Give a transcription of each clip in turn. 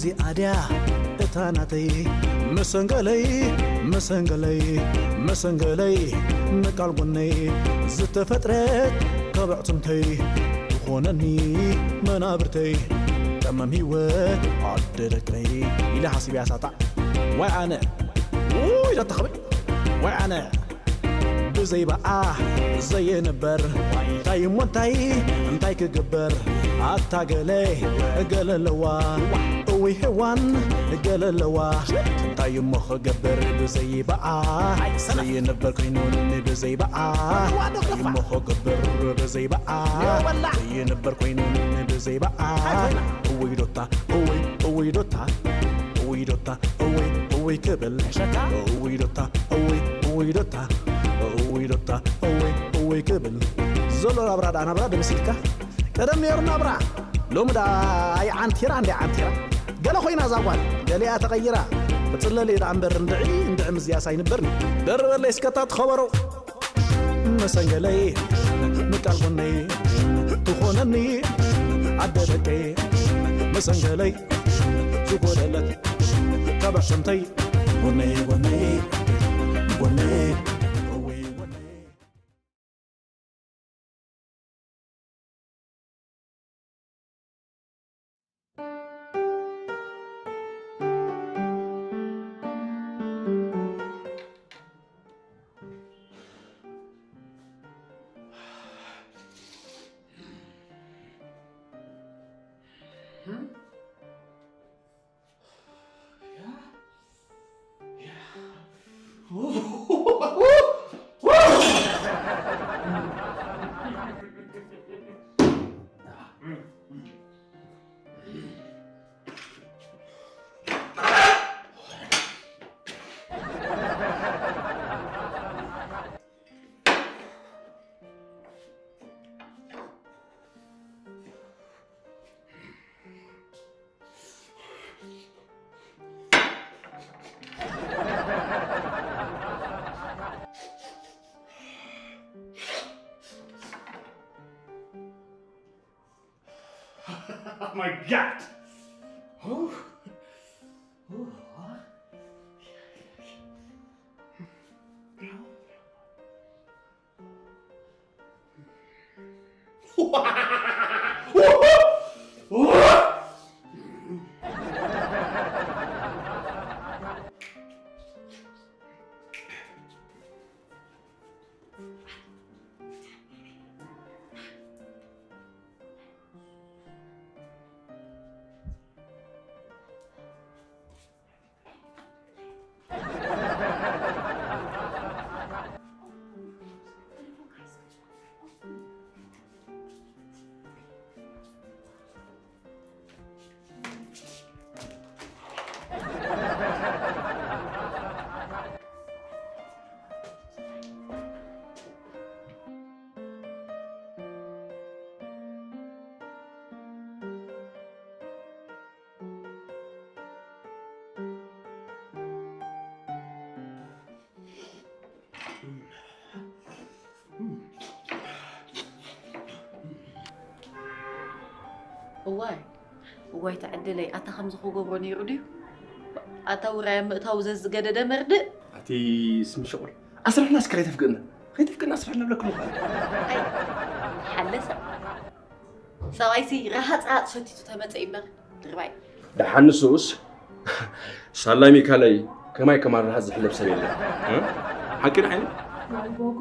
እዚኣ ድያ እታ ናተይ መሰንገለይ፣ መሰንገለይ፣ መሰንገለይ፣ ምቃል ጎነይ ዝተፈጥረት ካብ ኣዕጽምተይ ትኾነኒ መናብርተይ፣ ቀመም ህይወት ኣደ ደቀይ ኢለ ሓሲበያ ሳጣዕ። ዋይ ኣነ፣ ውይ፣ ዶ ተኽብል፣ ዋይ ኣነ። ብዘይ በኣ ዘይንበር፣ እንታይ እሞ እንታይ፣ እንታይ ክግበር? ኣታ ገለ፣ ገለ ኣለዋ፣ እውይ ሄዋን፣ ገለ ኣለዋ። እንታይ እሞ ክገብር ብዘይ በኣ ዘይንበር ኮይኑኒ ብዘይ በኣ። እንታይ እሞ ክገብር ብዘይ በኣ ዘይንበር ኮይኑኒ ብዘይ በኣ። እውይ ዶታ፣ እውይ፣ እውይ ዶታ፣ እውይ ዶታ፣ እውይ፣ እውይ ክብል። እውይ ዶታ፣ እውይ፣ እውይ ዶታ፣ እውይ ዶታ፣ እውይ፣ እውይ ክብል። ዘሎ ናብራ ደኣ ናብራ ደምሲልካ። ቀደም ነይሩ ናብራ። ሎሚ ደኣ ኣይ ዓንቲራ እንደ ዓንቲራ። ገለ ኮይና እዛ ጓል፣ ገሊኣ ተቐይራ። ክጽለል እየ ደኣ እምበር እንድዒ፣ እንድዒ ምዝያስ ኣይንበርን። ደርበለይ እስከ እታ ትኸበሮ። መሰንገለይ፣ ምቃል ጎነይ፣ ትኾነኒ ኣደ ደቀይ። መሰንገለይ፣ ዝጎደለት ካብ ኣዕጽምተይ። ጎነይ፣ ጎነይ፣ ጎነይ፣ እወይ፣ ጎነይ። Oh my God! Ooh. Ooh. እዋይ፣ እዋይ ተዕድለይ፣ ኣታ ከምዚ ክገብሮ ነይሩ ድዩ? ኣታ ውራይ ኣብ ምእታው ዘዝገደደ መርድእ። ኣቲ ስሚ ሸቑል፣ ኣስራሕና እስከ ከይተፍቅእና፣ ከይተፍቅእና ኣስራሕና ብለክም እኳ። ኣይ፣ ሓለሰ። ሰብኣይሲ ረሃጽ ረሃጽ ሸቲቱ ተመጸ እምበር ድርባይ። ደሓን ንሱስ ሳላ ሚካለይ ከማይ ከማን ረሃጽ ዝሕለብ ሰብ የለን። እ? ሓቂ ንዓይኒ? ናይ ቦጎ።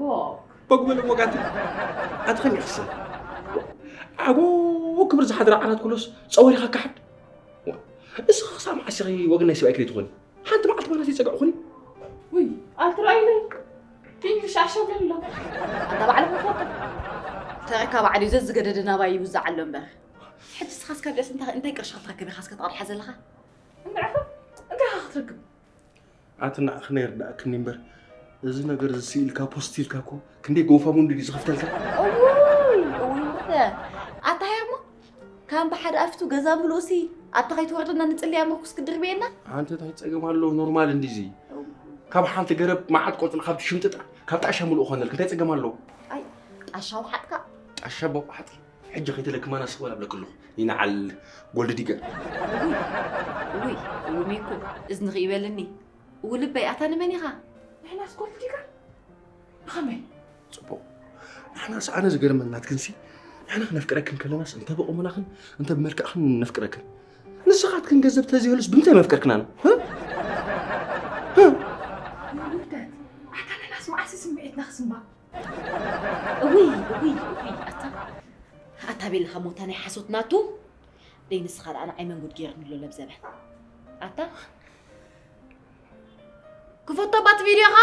ቦግ በለ ቦጋቲ። ኣቲ ከመይ ክስን? ኣጎ ክብሪ ዝሓድራ ዓራት ኩሎስ ጸወሪኻ ካሕድ። እስኺ ክሳብ መዓስ ኢኺ ወግናይ ሰብኣይ ክደይ ትኾኒ? ሓንቲ መዓልቲ ማናት ይጸግዕኹኒ? ውይ፣ ኣልትራኢለይ። እንግሊሽ ኣሸብለሎ። ኣንታ ባዕልኹም ትፈልጡ። ተረካ ባዕሉ ዘዝገደደ ናባይ ይውዛዕ ኣሎ እምበር። ሕጂ እስኻ እስካብ ደስ እንታይ፣ እንታይ ቅርሺ ክትረክብ ኢኻ እስከ ተቐድሓ ዘለኻ? እንድዕኸ እንታይ ኢኻ ክትረክብ? ኣቲ ንዓኺ ናይ ርዳእክኒ እምበር፣ እዚ ነገር እዚ ስኢልካ ፖስት ኢልካ እኮ ክንደይ ጎፋሙንዲ ድዩ ዝኸፍተልካ? እውይ፣ እውይ፣ ወደ። ኣታ ሄርሞ፣ ካምፕ ሓደ ኣፊቱ ገዛ ምሉእሲ፣ ኣታ ከይትወርደና ንጽልያ ምርኩስ ክድርብየና? ኣንቲ እንታይ ጸገም ኣለዎ? ኖርማል እንዲዚ። ካብ ሓንቲ ገረብ መዓት ቆጽሊ ካብ ትሽምጥጣ፣ ካብ ጣሻ ምሉእ ኾነልክ፣ እንታይ ጸገም ኣለዎ? ኣይ፣ ጣሻ ውሓጥካ። ጣሻ በቋሕጥኪ። ሕጂ ከይተለክማና ስቕ በል ኣብለኪ ኣለኹ። ይንዓል ጎልድ ዲገር። ውይ፣ ውይ፣ እው ሚኩ፣ እዝንኺ ይበልኒ። እው ልበይ፣ ኣታ ንመን ኢኻ? ንሕናስ ጎልድ ዲገር? ብኸመይ? ጽቡቕ። ንሕናስ ኣነ ዝገርመኒ ናትክንሲ፣ ንሕና ክነፍቅረክን ከለናስ እንተ ብቑመናኽን እንተ ብመልክዕኽን ነፍቅረክን። ንስኻትክን ገንዘብ ተዘይህሉስ ብምንታይ መፍቀርክና ነው? እ? እ? ውርደት። ኣታ ንሕናስ መዓስ ስምዒትና ክስማዕ? እውይ፣ እውይ፣ እውይ፣ ኣታ፣ ኣታ ቤልኻ ሞታ ናይ ሓሶት ናቱ። ደይ ንስኻ ደኣ ንዓይ መንጉድ ገይርኒ ኣሎ ለብዘበ። ኣታ፣ ክፈቶ ባት ቪድዮኻ፣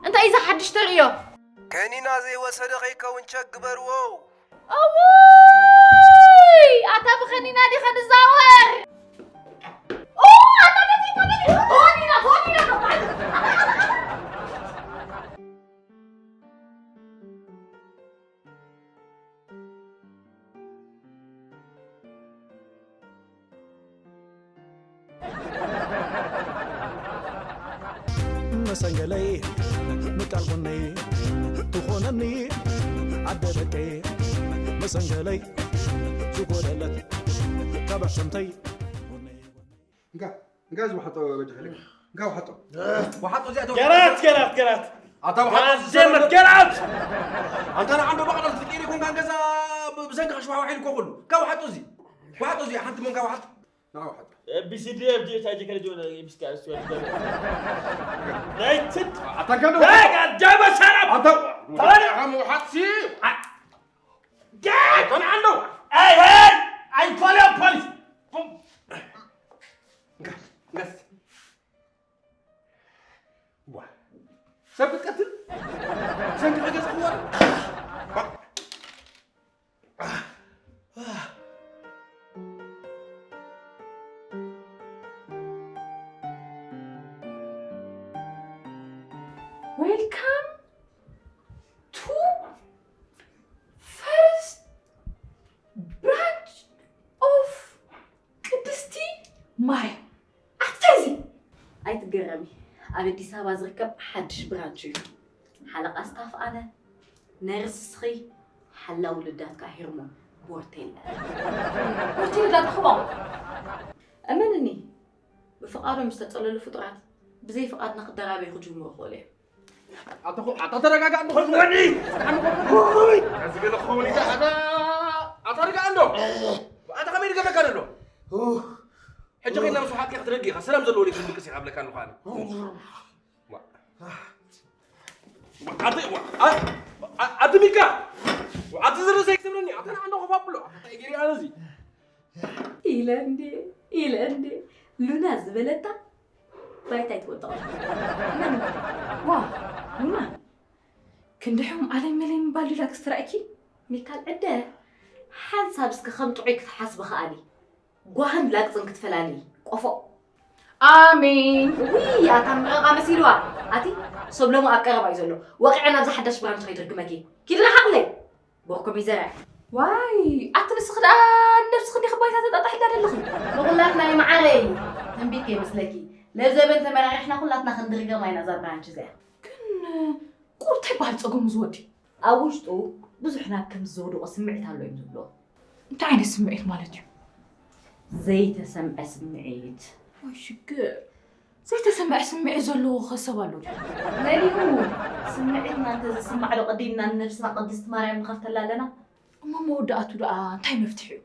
እንታይ እዩ ዝሓድሽ ተርእዮ? ከኒና ዘይወሰደ ከይከውን ቸክ ግበርዎ። እውይ፣ ኣታ ብኸኒና ዲኻ ንዛወር? ኦ፣ ኣታ ነቲ፣ ነቲ፣ ተወዲና፣ ተወዲና፣ ተወዲና። መሰንገለይ ምቃል ጎነይ ትኾነኒ ኣደ ደቀይ መሰንገለይ ዝጎደለት ካብ ኣሕሰምተይ እንካ እንካ እዚ ወሓጦ በጃ ሓይለካ እንካ ወሓጦ ወሓጦ እዚኣ ገራት ገራት ገራት ኣታ ወሓጦ ጋደመት ገራት ኣንታ ንዓንዶ ባቕዳ ትቀይር ይኮንካ ገዛ ብሰንካ ሽዋሕ ዋሒሉ እኮ ኩሉ እንካ ወሓጦ እዚ ወሓጦ እዚ ሓንቲ መንካ ወሓጦ ንዓ ወሓጦ ቢሲዲ ኤፍጂ ታጂ ከለጆ ምስካ ስወ ናይትድ ኣታ እንካ ዶ ጋደመ ሰላም ኣታ ተባለ ሓሙ ሓጥሲ ጋር ኣታ ንዓንዶ ኣይ ሄይ ኣይ ኮል ፖሊስ እንካ እንካ ዋ ሰብ ክትቀትል ብሰንኪ ገዛ ክወር Welcome to first branch of ቅድስቲ ማርያም። ኣትታይዚ ኣይትገረሚ፣ ኣብ ኣዲስ ኣበባ ዝርከብ ሓድሽ ብራንች እዩ። ሓለቓ ስታፍ ኣነ፣ ነርስ እስኺ፣ ሓላው ልዳት ከኣ ሄርሞን ቦርቴለ። ሆቴል ዳተኽቦ እመንኒ፣ ብፍቓዶም ዝተጸለሉ ፍጡራት ብዘይ ፍቓድና ክደራበዩ ክጅምሩ ይኽእሉ እዮም። ኣታ ተረጋጋ እንዶ ወዲ እዚ ገለ ክኸውን ኢታ ኣታ ኣታ ርጋ እንዶ ኣታ ከመይ ዝገብረካ ዘሎ ሕጂ ከይና ምስ ሓቂ ክትደጊኻ ሰላም ዘለዎ ልጅ ምቅስ ይኻብለካ ኣለኹ ኣነ ኣቲ ኣቲ ሚካ ኣቲ ዝርሰይ ክትብለኒ ኣታ ንዓንዶ ከፋብሎ ኣታ ታይ ገይሪ ኣነ እዚ ኢለ እንዴ ኢለ እንዴ ሉና ዝበለታ ባይታ ይትወደቕ ዋ ሉና ክንድሕም ኣለይ መለይ ምባል ድላ ክስትራእኪ ሚካል ዕደ ሓንሳብ እስከ ከም ጥዑይ ክትሓስቢ ከኣሊ ጓህን ላግፅን ክትፈላሊ ቆፎ ኣሜን ውይ ኣታ ምዕቓ መሲልዋ ኣቲ ሰብ ሎሚ ኣብ ቀረባ እዩ ዘሎ ወቂዐ ናብዚ ሓዳሽ ብራንች ከይድርግመኪ ኪድና ሓቕለይ ቦርኮ ሚዘርያ ዋይ ኣቲ ንስኺ ደኣ ነብስኺ እንዲኺ ባይታ ተጣጣሒላ ዘለኺ ንኹላትና እዩ መዓረይ ትንቢት ከይመስለኪ ለብዘበን ተመራሪሕና ኩላትና ክንድርገማ ኢና እዛ ብራንች እዚኣ ግን ቁሩብ እንታይ በሃል ጸገሙ ዝወዲ ኣብ ውሽጡ ብዙሕ ናብ ከም ዝዘውድቖ ስምዒት ኣሎ እዮም ዝብልዎ እንታይ ዓይነት ስምዒት ማለት እዩ ዘይተሰምዐ ስምዒት ወይ ሽግር ዘይተሰምዐ ስምዒት ዘለዎ ከ ሰብ ኣሎ ድዩ መሊኡ ስምዒትና እንተዝስማዕ ዶ ቀዲምና ንነብስና ቅድስቲ ማርያም ንኸፍተላ ኣለና እሞ መወዳእቱ ደኣ እንታይ መፍትሒ እዩ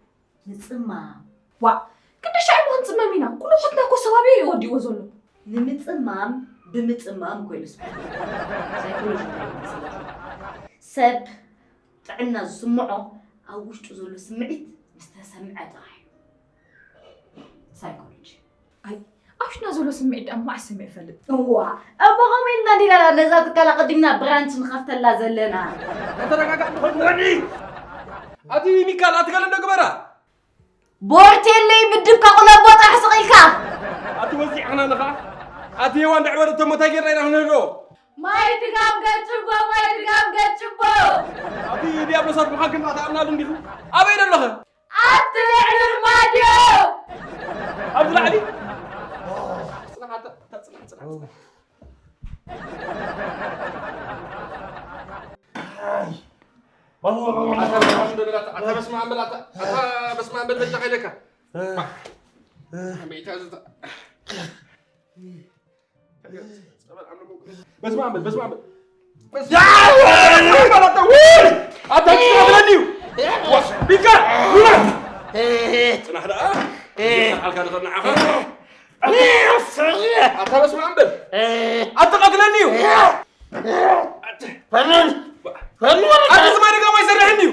ንጽማም ዋእ ክንደይ ሻዕ እሞ ክንጽመም ኢና ኩሉ ኩትና እኮ ሰባብዮ እዩ ወዲእዎ ዘሎ ንምጽማም ብምጽማም እኮ ኢሉ ስብሓት ሳይኮሎጂ እንታይ እዩ መሰለኪ ሰብ ጥዕና ዝስምዖ ኣብ ውሽጡ ዘሎ ስምዒት ምስ ተሰምዐ ጥራሕ እዩ ሳይኮሎጂ ኣይ ኣብ ውሽጥና ዘሎ ስምዒት ደኣ መዓስ ሰሚዐ ይፈልጥ እዋ እሞ ከምኡ ኢልና እንዲና ነዛ ትካል ኣቐዲምና ብራንች ንኸፍተላ ዘለና ተረጋጋ ወዲ ኣቲ ሚካል ኣትገለ እንዶ ግበራ ቦርቴለይ ምድብካ ቁለቦ ጥራሕ ስቕ ኢልካ ኣቲ ወዚዕኽና ንኻ ኣቲ ሄዋን ደዕበረ እቶም እንታይ ጌርና ኢና ክንህልዎ ማይ ድጋም ገጭቦ ማይ ድጋም ገጭቦ ኣቲ ዲያብሎሳት ምዃንክን ኣተኣምናሉ እንዲኹ ኣበይ ደለኸ ኣብቲ ልዕሊ ርማድዮ ኣብዚ ላዕሊ ጽናሕ ኣታ እታ ጽናሕ ጽናሕ ጽናሕ ኣታ በስመ ኣብ በል፣ ኣታ፣ ኣታ በስመ ኣብ በል፣ በጃኻ ኢለካ። ኣመይታ ዝታ-፣ በስመ ኣብ በል፣ በስመ ኣብ በል። በስመ ኣብ በል፣ ኣታ፣ ውይ! ኣታ ትጽናሕ ብለኒ እዩ። ዋ፣ ቢካ፣ ውላ! ጽናሕ ደኣ። ጽናሕ ኣልካ ዶ ንዓኻ? ኣታ በስመ ኣብ በል። ኣተቃትለኒ እዩ። ኣታ፣ ኣታ ዝማይ ደጋማይ ይሰርሕኒ እዩ።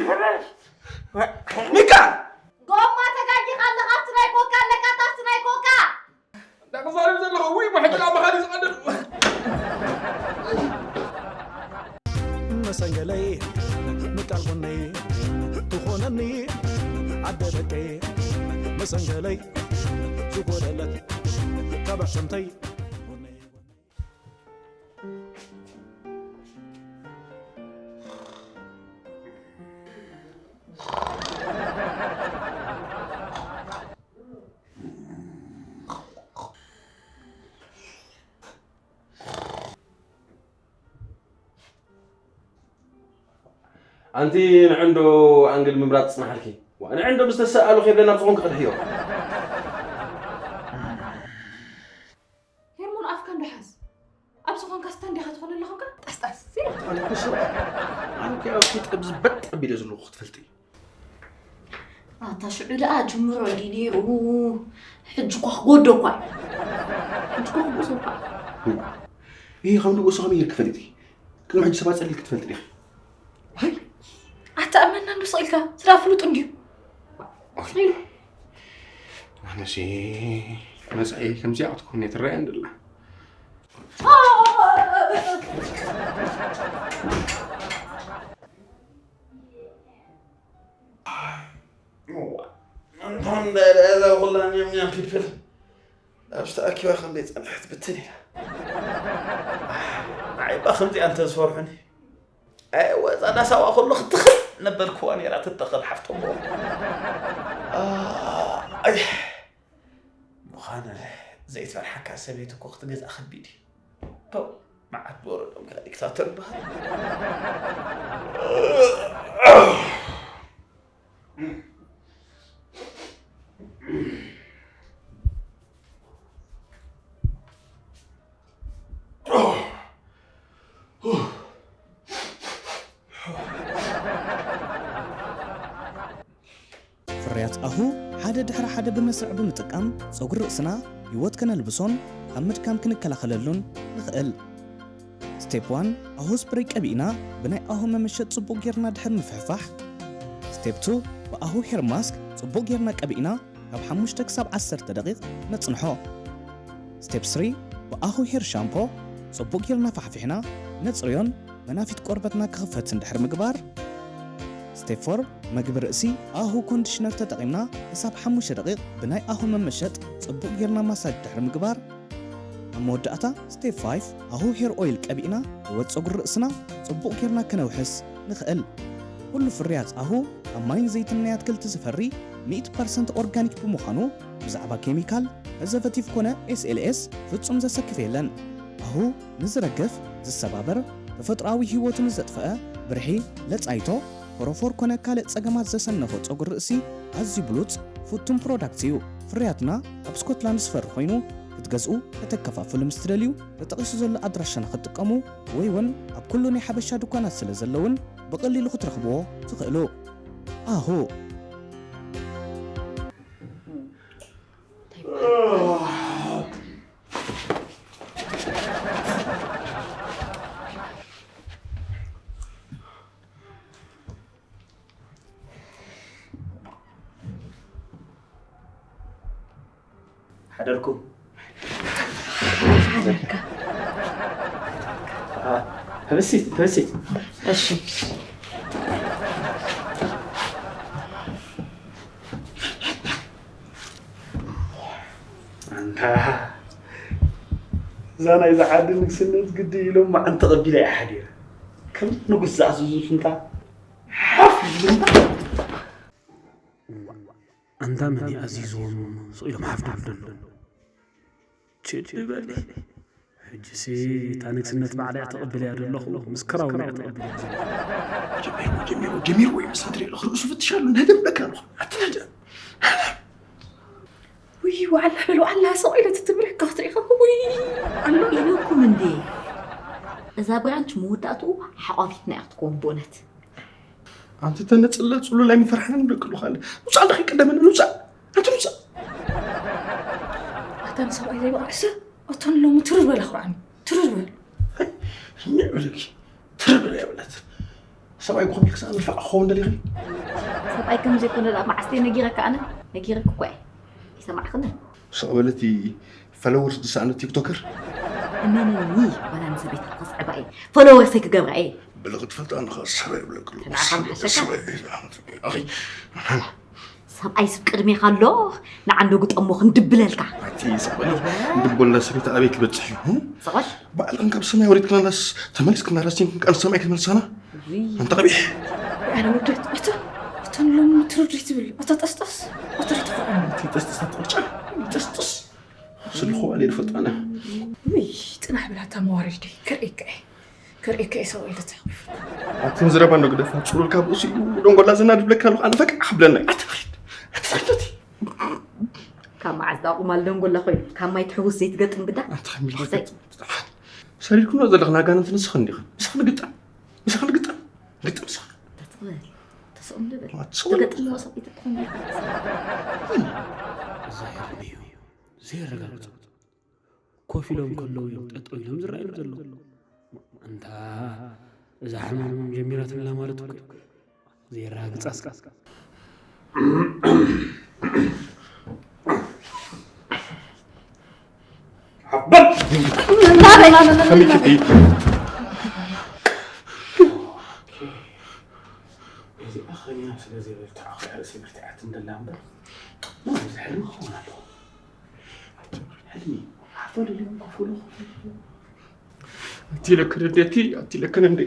ሚካ! ጎማ ተጋጊኻ ኣለኻ፣ ኣብቲ ናይ ኮካ ኣለካ፣ ኣብቲ ናይ ኮካ። እንዳተዛረብ ዘለኹ፣ ውይ፣ ብሕጂ ኣብ መኻኒ ዝቐልድ። መሰንገለይ፣ ምቃል ጎነይ ትኾነኒ፣ ዓደ ደቀይ፣ መሰንገለይ፣ ዝጎደለት፣ ካብ ኣሕሰምተይ፣ ጎነይ፣ ጎነይ። ኣንቲ ንዕንዶ ኣንግል ምምራጽ ጽናሓልኪ። ዋ፣ ንዕንዶ ምስ ተሰኣሉ ከይብለና ብዝኾን ክቕድሕዮ። ሄርሞን ኣፍካ እንዶ ሓዝ። ኣብ ዝኾንካ ስታንድ ኢኻ ትኾነላ ኾንካ? ጠስጠስ ኢለ ትኾነ ኩስራ። ኣነ እኮ ኣብ ፊት ኣብዚ በጥ ኣቢለ ዘለኹ ክትፈልጢ። ኣታ ሽዑ ደኣ ጅምሮ እንዲ ነይሩ። ሕጂ እኳ ክጎዶ እኳ እዩ። ሕጂ እኳ ክጎሶ እኳ እዩ። ይሄ ከም ንጉስ ከመይ ጌርክ ፈሊጥኪ? ቅድሚ ሕጂ ሰባት ጸሊልኪ ትፈልጢ ዲኺ? ዋይ፣ ኣታ እመና እንዶ ስቕ ኢልካ። ስራ ፍሉጥ እንድዩ። ስቕ ኢሉ። ኣነሲ መጻኢ ከምዚኣ ክትኮን እየ ትረኣየኒ ዘላ። እዋ፣ እንኳን እዛ ኩላ ኛም ኛም ፊልፍል ኣብ ዝተኣኪባ ከም ዘይጸንሐት ብትን ኢላ። ንዓይ እባ ከምዚኣ እንተዝፈርሑኒ። ኣይ፣ ወ-፣ እዛ ዳሳዋ ኩሉ ክትኽል ነበርክዋ ነይራ ትተኽል ሓፍቶም። ኣይ፣ ምዃነ ዘይትፈርሓካ ሰበይቲ እኮ ክትገዝኣ ከቢድ እዩ። ቶ፣ መዓት ዝወረዶም ከኣ ዲክታተር ይበሃል። ፍርያት ኣሁ ሓደ ድሕሪ ሓደ ብመስርዕ ብምጥቃም ጸጉሪ ርእስና ህይወት ከነልብሶን ካብ ምድካም ክንከላኸለሉን ንኽእል። ስቴፕ ዋን፣ ኣሁ ስፕሬይ ቀቢእና ብናይ ኣሁ መመሸጥ ጽቡቕ ጌርና ድሕሪ ምፍሕፋሕ። ስቴፕ ቱ፣ ብኣሁ ሄር ማስክ ጽቡቕ ጌርና ቀቢእና ካብ ሓሙሽተ ክሳብ ዓሰርተ ደቂቕ ነጽንሖ። ስቴፕ ስሪ፣ ብኣሁ ሄር ሻምፖ ጽቡቕ ጌርና ፋሕፊሕና ነጽርዮን መናፊት ቆርበትና ክኽፈት እንድሕር ምግባር። ስቴፕ ፎር፣ መግቢ ርእሲ ኣሁ ኮንዲሽነር ተጠቒምና ክሳብ ሓሙሽተ ደቂቕ ብናይ ኣሁ መመሸጥ ጽቡቕ ጌርና ማሳጅ ድሕሪ ምግባር። ኣብ መወዳእታ ስቴፕ ፋይቭ፣ ኣሁ ሄር ኦይል ቀቢእና ህይወት ጸጉሪ ርእስና ጽቡቕ ጌርና ከነውሕስ ንኽእል። ኩሉ ፍርያት ኣሁ ካብ ማይን ዘይትን ናይ ኣትክልቲ ዝፈሪ ሚእቲ ፐርሰንት ኦርጋኒክ ብምዃኑ ብዛዕባ ኬሚካል፣ ፕሪዘርቫቲቭ ኮነ ኤስ ኤል ኤስ ፍጹም ዘሰክፍ የለን። ኣሁ ንዝረግፍ፣ ዝሰባበር፣ ተፈጥሮኣዊ ህይወቱ ንዘጥፍአ፣ ብርሒ፣ ለጻይቶ፣ ፎሮፎር ኮነ ካልእ ጸገማት ዘሰነፎ ጸጉሪ ርእሲ ኣዝዩ ብሉጽ ፍቱን ፕሮዳክት እዩ። ፍርያትና ኣብ ስኮትላንድ ዝፈሪ ኮይኑ ክትገዝኡ ከተከፋፍሉ ምስ ትደልዩ ተጠቒሱ ዘሎ ኣድራሻና ክትጥቀሙ ወይ እውን ኣብ ኩሉ ናይ ሓበሻ ድኳናት ስለ ዘለውን ብቐሊሉ ክትረኽብዎ ትኽእሉ። ኣሁ። ሓደርኩም። አ፣ ህብሲት፣ ህብሲት። እሺ። ኣንታ፣ እዛ ናይዛ ዓዲ ንግስነት ግዲ ኢሎም መዓንተ ቀቢላ እያ ሓዲራ። ከም ንጉስ ዝኣዘዙ ፍንታ ሓፍ ኢሉ። ኣንታ መን እዩ ኣዚዝዎም ስቕ ኢሎም ሓፍ ድብል ደሎ? ችድ በሊ። ሕጂሲ እታ ንግስነት ባዕላ እያ ተቐብልያ ዘለኹ፣ ምስ ክራውና እያ ተቐብልያ ዘለኹ። ጀሚርዎ፣ ጀሚርዎ፣ ጀሚርዎ ይመስል ትርኢ ኣለኹ። ርእሱ ፍትሽ ኣሎ፣ ንህድም በቃ ኣለኹ። ኣትናደ። ውይ ዋዕላ በል ዋዕላ ሰቕ ኢለ ትትብርሕካ ክትሪኢኻ ውይ ኣሎ ኢለኩም እንዴ? እዛ ብራንች መወዳእትኡ ሓቋፊትና እያ ክትከውን ብእውነት። ኣንቲ ተነጽለ ጽሉላይ ምፈርሓና ንብለክሉ ካለ ውጻእ ኣለኺ ቀደመኒ ንውጻእ ኣንቲ ውጻእ ኣታ ንሰብኣይ ዘይበቕዕሰ ኣቶን ሎሚ ትርር በለ ክርዓኒ ትርር በል ንዕብለኪ ትርር በለ የብለት ሰብኣይ ክኾን ክሳብ ንፋዕ ክኸውን ደሊኺ ሰብኣይ ከም ዘይኮነ ደኣ መዓስተይ ነጊረካ ኣነ ነጊረክ እኮ እየ ይሰማዕክኒ ሰቕ በለቲ ፈለወርስ ዝሰኣነ ቲክቶከር እመነኒ ዋላ ንሰበይትኻ ከስዕባ እየ ፈለወርሰይ ክገብራ እየ ብልኽት ፈልጣ ንኻ ሰበይ ብለክሉ ንዓኻ ምሓሸካ? ሰብኣይ ስብ ቅድሜኻ ኣሎ ንዓንዶ ግጠሞ ክንድብለልካ ኣቲ ሰበይ ድቦላ ሰበይቲ ኣበይ ክበፅሕ እዩ ሰቐል ባዕለን ካብ ሰማይ ወሪድክናላስ ተመሊስክናላስ ን ቃል ሰማይ ክትመልሳና ኣንተ ቀቢሕ ኣነ ወደት ኣተ ኣተን ሎም ትርድሪ ትብል ኣተ ጠስጠስ ኣተ ርትፍዕን እቲ ጠስጠስ ኣትቕጫ ጠስጠስ ስልኹ ኣለ ይፈልጣና ውይ ጥናሕ ብላታ መዋሪዲ ክርእየካ እየ ክርእየካ እየ ሰብኣይ ልትሕቂፍ ኣትን ዝረባ እንዶ ግደፋ ፅሩል ካብ ርእሱ እዩ ደንጎላ ዘና ድብለካ ኣለኹ ኣነ ፈቃ ክብለና እዩ ኣትኸይድ ኣትኸይድ ካብ መዓዝ ዳ ቁማል ደንጎላ ኮይኑ ካብ ማይ ትሕውስ ዘይትገጥም ግዳ ኣንተ ከሚል ሰሪርኩም ነው ዘለኽና ጋንንቲ ንስኽን ዲኽን ንስኽን ግጠም ንስኽን ግጠም ግጠም ንስኽን ተስቕም ልብል ትገጥም ሰብኢት ትኾን እዛ ሕልሚ እዩ ዘይረጋግጾ ኮፍ ኢሎም ከለዉ እዮም ጠጠው ኢሎም ዝረኣዩ ዘለዉ እንታ እዛ ሕማም ጀሚራትና ማለት እኮ ዘይረጋግጻ እስካ እዚኣ ኸኛ ስለ ዘይበልትዖ ክያ ርእሲ ብርትዓት እንደላ እምበር እዚ ሕልሚ ክኸውን ኣለዎ ሕልሚ ሓፈ ልልዮም ከፍሎ ኣቲ ለክን እንዴቲ ኣቲ ለክን እንዴ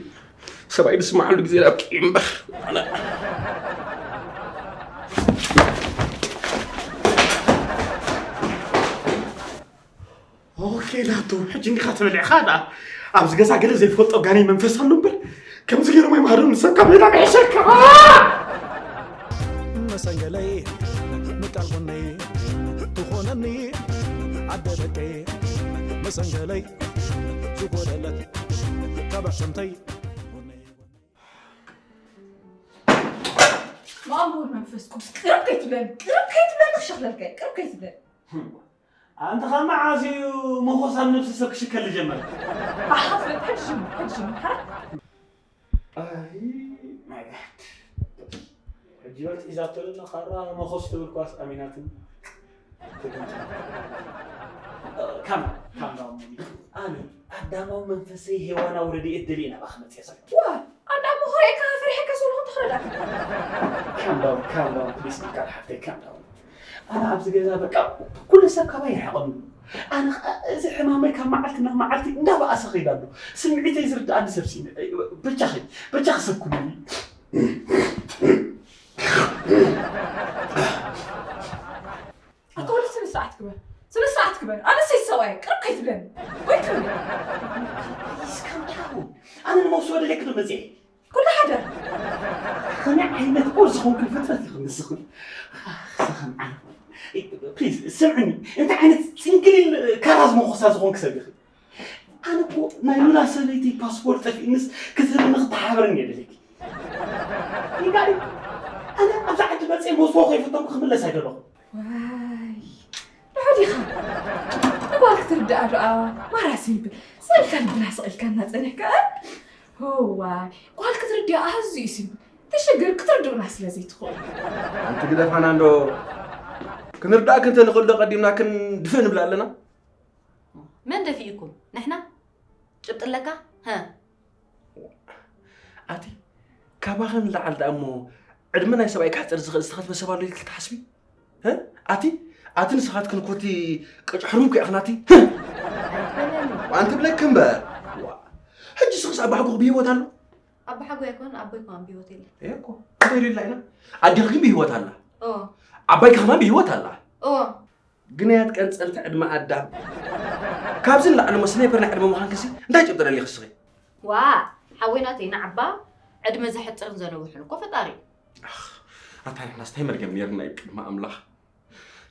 ሰብኣይ ዝስማዓሉ ግዜ ኣብቂ እምበር ኣነ ኦኬ ናቱ ሕጂ እንዲኻ ተበሊዕኻ ዳ ኣብዚ ገዛ ገለ ዘይፈልጦ ጋነይ መንፈስ ኣሎ እምበር ከምዚ ገይሮም ኣይምሃሩን ንሰብ ካብ ሜዳ ምሕሸካ መሰንገለይ ምቃል ጎነይ ትኾነኒ ኣደ ደቀይ መሰንገለይ ዝጎደለት ካብ ኣሕሰምተይ ብኣምቡር መንፈስ ቅዱስ ቅርብ ከይትብለኒ ቅርብ ከይትብለኒ ክሸኽለልካ እየ ቅርብ ከይትብለኒ ኣንተ ካብ መዓዝ እዩ መኾስ ኣብ ነብሲ ሰብ ክሽከል ዝጀመረ ኣሓፍረት ሕጂ ጅምር ሕጂ ጅምር ሓ ኣይ ማይ ጋድ ሕጂ በል ሒዛቶ ዘሎ ካራ መኾስ ትብል ኳስ ኣሚናትን ካም ካም ዳውን ኣነ ኣዳማዊ መንፈሰይ ሄዋናዊ ረድኤት ደልየ ናባኺ መፅየ ዘለኹ ዋ ኣዳሞ ክርእየካ ፈሪሐካ ዘለኹ እንተኽረዳእካ ካም ዳውን ካም ዳውን ፕሊስ ኢልካ ሓፍተይ ካም ዳውን ኣነ ኣብዚ ገዛ በቃ ኩሉ ሰብ ካባይ ይርሕቐኒ ኣነ ከዓ እዚ ሕማመይ ካብ መዓልቲ ናብ መዓልቲ እንዳበኣሰ ከይዳ ኣሎ ስምዒተይ ዝርድኣኒ ሰብ ሲነ በጃኺ በጃኺ ሰብ ኩሉኒ ኣታ ወዲ ስነ ስርዓት ግበር ስነ ስርዓት ግበር ኣነ ሴት ሰብኣየ ቅርብ ከይትብለኒ ወይ ትብለኒ እስካብ ዳውን ኣነ ንመውስኦ ደለክ ዶ መፅየ ኩሉ ሓደ ከመይ ዓይነት ኦር ዝኾንክን ፍጥረት ኢኹም ንስኹም ስኽም ዓለም ፕሊዝ ስምዕኒ እንታይ ዓይነት ፅንግሊል ካራ ዝመኾሳ ዝኾንክ ሰብ ኢኺ ኣነ እኮ ናይ ሉላ ሰበይቲ ፓስፖርት ጠፊእንስ ክትህብኒ ክትሓብርኒ እየ ደለኪ ይጋሪ ኣነ ኣብዚ ዓዲ መፅየ መስዎ ከይፈተምኩ ክምለስ ኣይደለኹ ዋይ ንዑ ዲኻ ንጓል ክትርድኣ ዶኣ ማራ ሲምፕል ስእልካ ልብና ስቕ ኢልካ እናፀኒሕካ እዋይ ጓል ክትርድኣ ኣዝዩ እዩ ሲምፕል እቲ ሽግር ክትርድኡና ስለ ዘይትኽእሉ ሓንቲ ግደፋና እንዶ ክንርዳእክ እንተ ንኽእል ዶ ቀዲምና ክንድፍእ ንብል ኣለና መን ደፊእኩም ንሕና ጭብጢ ኣለካ ሀ ኣቲ ካባኸ ንላዓል ደኣ እሞ ዕድመ ናይ ሰብኣይ ክሕፅር ዝኽእል ዝተኸትበ ሰብ ኣሎ ኢልኪ ትሓስቢ ኣቲ ኣቲ ንስኻትክን ኮቲ ቅጭሕሩም ኩ ኢኽናቲ ኣንቲ ብለኪ እምበር ሕጂ ስኽስ ኣባሕጎኽ ብሂወት ኣሎ ኣባሓጎ ኣይኮን ኣቦይ ከማን ብሂወት የለ እኮ እንታይ ሌላ ኢና ኣዴኺ ግን ብሂወት ኣላ ኣባይኪ ከማን ብሂወት ኣላ ግናያት ቀንጸልቲ ዕድመ ኣዳም። ካብዚ ንላዕሊ እሞ ስናይፐር ናይ ዕድመ ምዃንኪ ሲ እንታይ ጭብጢ ደሊኺ እስኺ? ዋ ሓወይ ናተይ ንዓባ ዕድመ ዘሕጥርን ዘነውሕን እኮ ፈጣሪ እዩ። ኣታ ንሕናስ እንታይ መርገም ነይርና እዩ ቅድሚ ኣምላኽ?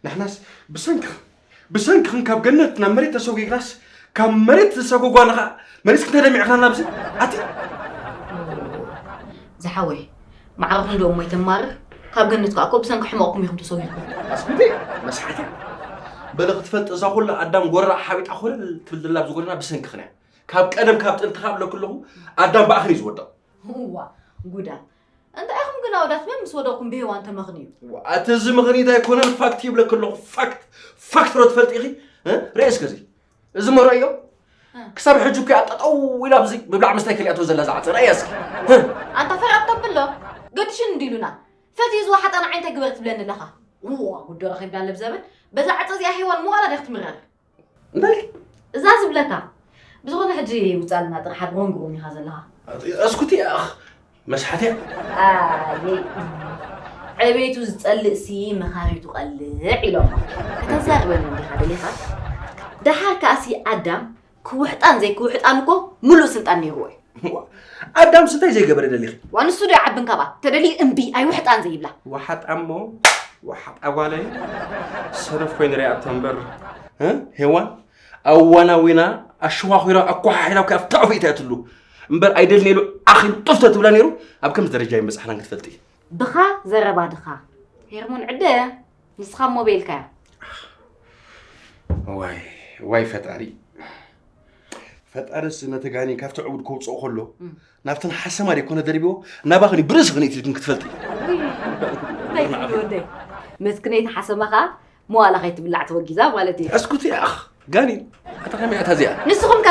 ንሕናስ ብሰንክኽን ብሰንክኽን ካብ ገነት ናብ መሬት ተሰጒግናስ ካብ መሬት ዝሰጎጓና ኸኣ መሊስክን ተደሚዕኽናና ኣብዚ ኣቲ ዝሓወይ ማዕረኹም ዶ እሞ ይተማርር ካብ ገነት ከዓ እኮ ብሰንኪ ሕመቕኩም ኢኹም ተሰጒግኩም። ኣስኩቲ መስሓቲ በለ ክትፈልጥ እዛ ኩላ ኣዳም ጎራ ሓቢጣ ኮለል ትብል ዘላ ኣብዚ ጎደና ብሰንክኽን እያ። ካብ ቀደም ካብ ጥንቲ ካብ ብለኩ ኣለኹ ኣዳም ብኣኽን እዩ ዝወድቕ። እዋ ጉዳ እንታይ ኢኹም ግን ኣወዳት መን ምስ ወደቕኩም ብሄዋን ተመኽንዩ? ዋ፣ እቲ እዚ ምኽንያት ኣይኮነን ፋክት ይብለክ ኣለኹ ፋክት ፋክት ሮ ትፈልጥ ኢኺ እ? ርኤ እስከ እዚ እዚ መርኦ እዮ ክሳብ ሕጂ እኮ እያ ጠጠው ኢላ ኣብዚ ምብላዕ ምስታይ ከሊኣቶ ዘላ ዝዓፀ ርኣያ እስኪ እ? ኣንታ ፈር ኣብተብሎ ገድሽን እንዲሉና ፈትዩ ዝወሓጣን ዓይንታይ ግበር ትብለኒ ኣለኻ? እዋ ጉዶ ረኺብና ለብዘበን በዛ ዓፀ እዚኣ ሄዋን መዋላ ዲያ ክትምረር? እንታይ? እዛ ዝብለካ ብዝኾነ ሕጂ ውፃልና ጥራሕ ኣብ ሮንግ ሩም ኢኻ ዘለኻ። እስኩቲ ኣኽ መስሓትያ። ኣየ ዕቤቱ ዝፀልእሲ መኻሪቱ ቀልዕ ኢሎም ከተዛርበኒ እንዲኻ ደሊኻ። ደሓር ከኣሲ ኣዳም ክውሕጣን ዘይክውሕጣን እኮ ሙሉእ ስልጣን ነይርዎ እዩ። ኣዳምስ እንታይ ዘይገበረ ደሊኺ? ዋ ንሱ ዶ ይዓብን ካብኣ ተደልዩ እምቢ ኣይውሕጣን ዘይብላ። ወሓጣ እሞ ወሓጣ ጓለይ ሰነፍ ኮይኑ ሪኣቶ እምበር እ? ሄዋን ኣዋናዊና ኣሸዋኺራ ኣኳሓሒላ እኮ ኣብታ ኣፍኢታ እያ ትሉ እምበር ኣይደልን ኢሉ ዓኺሉ ጡፍ ተትብላ ነይሩ ኣብ ከምዚ ደረጃ ኣይምበጻሕናን ክትፈልጢ። ብኻ ዘረባ ድኻ ሄርሞን ዕደ ንስኻ እሞ በይልካያ። ዋይ ዋይ ፈጣሪ ፈጣርስ ነቲ ጋኔን ካብቲ ዕቡድ ከውፅኦ ከሎ ናብተን ሓሰማ ደይኮነ ደርቢዎ ናባኽን ብርእስኽን ኢትልክን ክትፈልጢ። መስክነይቲ ሓሰማ ከዓ መዋላ ከይትብላዕ ተወጊዛ ማለት እዩ። እስኩቲ ኣኽ ጋኔን ኣታ ከመይ ኣታ እዚኣ። ንስኹም ከ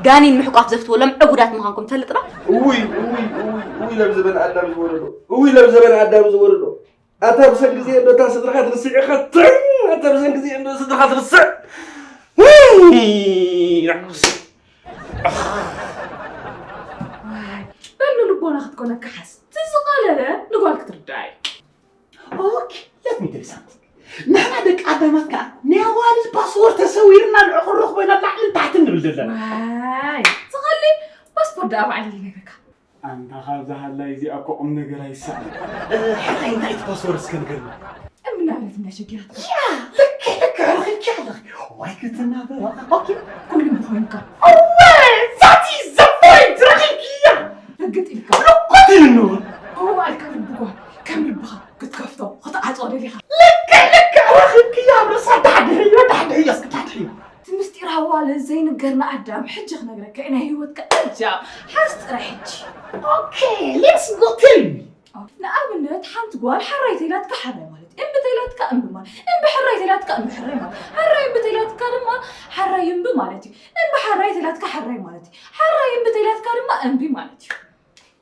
ጋኔን ምሕቋፍ ዘፍትዎ ሎም ዕቡዳት ምዃንኩም ትፈልጥ ዶ? እውይ እውይ እውይ እውይ ለብ ዘበን ኣዳም ዝወረዶ እውይ ለብ ዘበን ኣዳም ዝወረዶ ኣታ ብሰንኪ እዚኤ እንዶ እታ ስድራኻ ትርስዕ ኢኻ ትም ኣታ ብሰንኪ እዚኤ እንዶ ስድራኻ ትርስዕ ውይ በሉ ልቦና ክትኮነካ ሓስ እቲ ዝቐለለ ንጓል ክትርዳእ እዩ ኦኬ let me tell you something ንሕና ደቂ ኣዳማት ከዓ ናይ ኣዋልድ ፓስወርድ ተሰዊርና ንዕቑር ረኽቦ ኢና ላዕልን ታሕትን ንብል ዘለና ዋይ ዝቐሊ ፓስፖርት ደኣ ባዕለይ ይነግረካ ኣንታ ካብዛ ሃላይ እዚኣ እኮ ቁም ነገር ኣይሰኣን። ሕራይ እንታይ እቲ ፓስወርድ እስከ ንገርኒ። እምናብነት እንዳሸጊራትካ። ያ ልክዕ ልክዕ ረኺብኪ ኣለኺ። ዋይ ክትናበ ኦኬ። ኩሉ ምኾንካ። እወ that is the point ረኺብኪያ። ርግጥ ኢልካ። ልኮት ኢልኒ። እዋልካ ልብኳ ከም ልብኻ ክትከፍቶ ክትዓጾ ደሊኻ። ልክዕ ልክዕ ረኺብኪያ ኣብ ርእሳ ዳሕድሕዮ ዳሕድሕዮ እስኪ ዳሕድሕዮ። እቲ ምስጢር ኣዋልድ ዘይንገር ንኣዳም ሕጂ ክነግረካ እየ ናይ ህይወትካ እጃም ሓዝ ጥራይ ሕጂ Okay let's go tell me ንኣብነት ሓንቲ ጓል ሓራይ ተይላትካ ሓራይ ማለት እዩ እምቢ ተይላትካ እምቢ ማለት እምቢ ሕራይ ተይላትካ እምቢ ሕራይ ማለት ሓራይ እምቢ ተይላትካ ድማ ሓራይ እምቢ ማለት እዩ እምቢ ሓራይ ተይላትካ ሓራይ ማለት እዩ ሓራይ እምቢ ተይላትካ ድማ እምቢ ማለት እዩ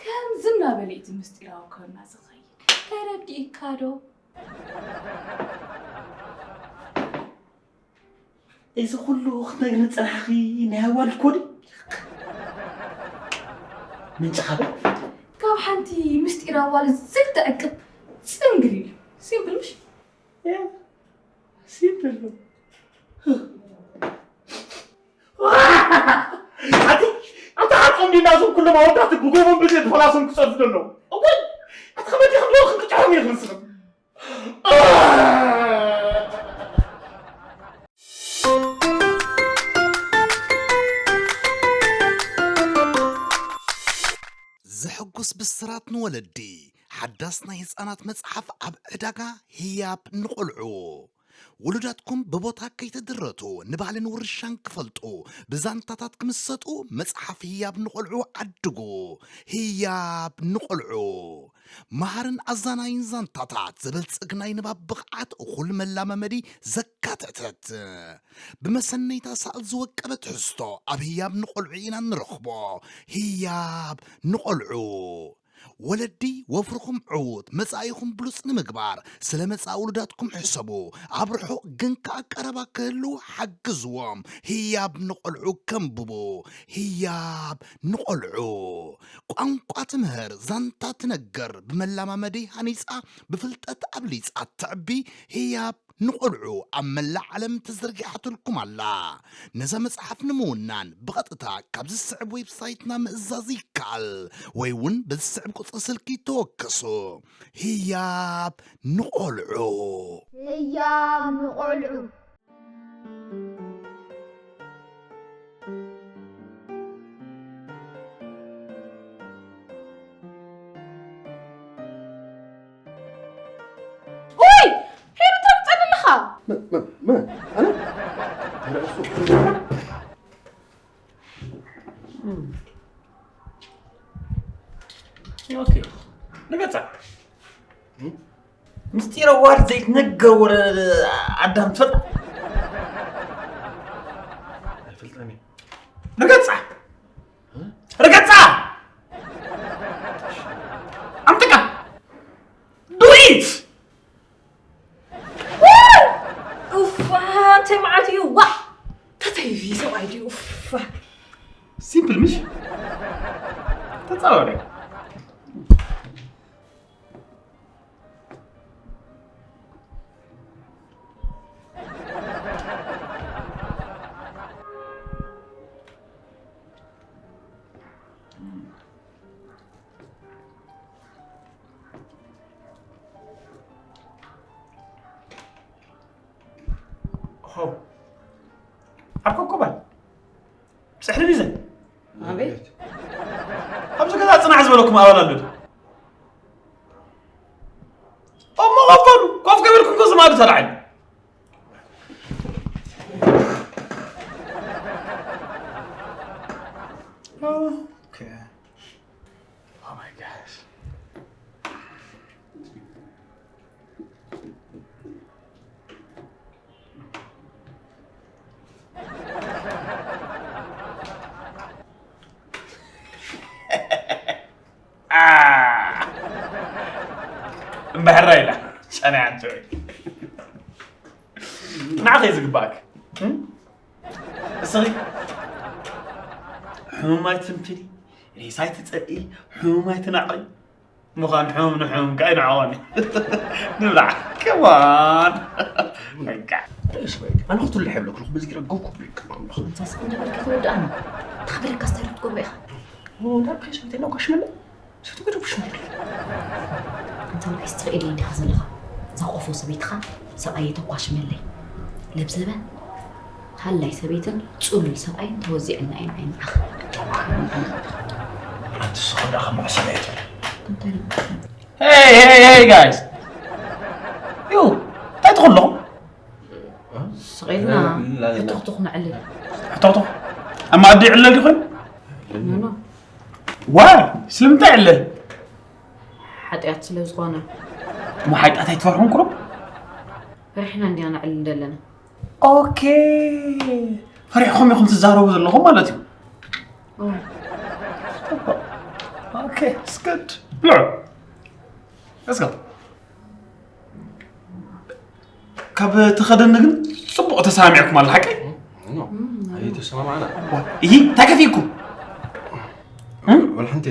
ከምዚ እናበለ እቲ ምስጢራዊ ኮርና ዝኸይድ ተረዲእካ ዶ እዚ ኩሉ ክትነግርኒ ዝጸናሕኺ ናይ ኣዋልድ ኮድ ምንጭኻ በል። ካብ ሓንቲ ምስጢር ኣዋልድ ዘይትዕቅብ ጽንግል ኢሉ። ሲምፕል ምሽ? ሲምፕል ነው። ኣቲ ኣታ ዓርቆም ዲና እዞም ኩሎም ኣወዳት ብጎቦን ብዘይ ፈላሶም ክጸርፉ ዘለዉ። እወይ ኣቲ ከመይ ዲኹም ዶ ክንቅጫዖም ኢኹም ንስኹም? ዘሐጉስ ብስራት ንወለዲ! ሓዳስ ናይ ህጻናት መጽሓፍ ኣብ ዕዳጋ ህያብ ንቖልዑ! ውሉዳትኩም ብቦታ ከይተድረቱ ንባህልን ውርሻን ክፈልጡ ብዛንታታት ክምሰጡ መጽሓፍ ህያብ ንቖልዑ ዓድጉ። ህያብ ንቖልዑ! መሃርን ኣዛናይን ዛንታታት፣ ዘበልጽግ ናይ ንባብ ብቕዓት፣ እኹል መላማመዲ ዘካተተት። ብመሰነይታ ሳል ዝወቀበ ትሕዝቶ ኣብ ህያብ ንቖልዑ ኢና እንረኽቦ። ህያብ ንቖልዑ። ወለዲ ወፍርኹም ዕዉት፣ መጻኢኹም ብሉጽ ንምግባር፣ ስለ መጻኢ ውሉዳትኩም ሕሰቡ። ኣብ ርሑቕ ግን ከኣ ቀረባ ክህልዉ ሓግዝዎም። ህያብ ንቖልዑ ከንብቡ። ህያብ ንቖልዑ። ቋንቋ ትምህር፣ ዛንታ ትነግር፣ ብመላማመዲ ሃኒጻ፣ ብፍልጠት ኣብሊጻ ተዕቢ ህያብ ንቖልዑ ኣብ መላእ ዓለም ተዘርጊሓትልኩም ኣላ። ነዛ መጽሓፍ ንምውናን ብቐጥታ ካብ ዝስዕብ ዌብሳይትና ምእዛዝ ይከኣል፣ ወይ እውን በዚ ዝስዕብ ቁጽሪ ስልኪ ተወከሱ። ህያብ ንቖልዑ። ህያብ ንቖልዑ። ውይ! ሄሉ እንታይ ትጸሊ ኣለኻ? መን? መን? መን? ኣነ? ኧረ እሱ። ኦኬ። ንገጻ። ምስጢረ ዋር ዘይትነገር ወረ ኣዳም ትፈልጣ? ኣይፈልጣን እየ። ርገጻ! ርገጻ! ኣምጥቃ! Do it! ኡፋ፣ እንታይ መዓት እዩ? ዋ! ተተይቪ ሰብኣይ ድዩ? ኡፋ። ሲምፕል ምሽ? ተጻወረ። ሆው ኣብ ኮኮባይ ብስሕሪ ቢዘን ኣቤት ኣብዚ ገዛ ፅናሕ ዝበለኩም ኣባል ኣሎ ድዩ? እሞ ኮፍ በሉ። ኮፍ ከይበልኩም እኮ ዝማዱ ተላዒሉ። Okay. Oh my gosh. እምበሕራ ኢላ ጨና ያንተወይ ንዓኸ እዩ ዝግባእክ እስኺ ሕሙም ኣይትንፍኒ ሬሳ ኣይትፀኢ ሕሙም ኣይትናዕቂ ምዃን ሕሙም ንሕሙም ከዓ ይንዕቆኒ ንብላዕ ከማን ኣነ ክትብሉ ይሕብለኩ ኣለኹ በዚ ግራ ጎብ ኮብሪክ ኣለኹ እንሳስ እንደበልከ ተወዳእና ተኽብረካ ስታይል ክትገብሮ ኢኻ ወዳብ ከሸምተና ኳሽመለ እንተ ንዒስ ትኽእል እንዲኻ ዘለኻ እዛ ቆፎ ሰበይትኻ ሰብኣየ ተኳሽመለይ ለብዘበን ሃላይ ሰበይትን ጽሉል ሰብኣይን ተወዚዐና ኢና ኣይንዓኽ ኣንቲ ስኸዳ ከም መዕሰበ እየ Hey, hey, hey, guys! ዩ እንታይ ትኸለኹም? ስቕ ኢልና ሕቱኽቱኽ ነዕልል ሕቶኽቶኽ ኣብ ማእዲ ይዕለል ይኾን? ኖኖ ዋይ ስለምንታይ ይዕለል? ሓጢኣት ስለ ዝኾነ እሞ ሓጢኣት ኣይትፈርሑን ቁሩብ? ፈሪሕና እንዲና ነዕልል ዘለና ኦኬ ፈሪሕኹም ኢኹም ትዛረቡ ዘለኹም ማለት እዩ ኦ፣ ኦኬ ስከድ ብልዑ እስከ ካብ ተኸደኒ ግን ፅቡቕ ተሰማሚዕኩም ኣሎ ሓቀይ ኣይተሰማማዕና ይህ እንታይ ከፊኩም ወላ ሓንቲ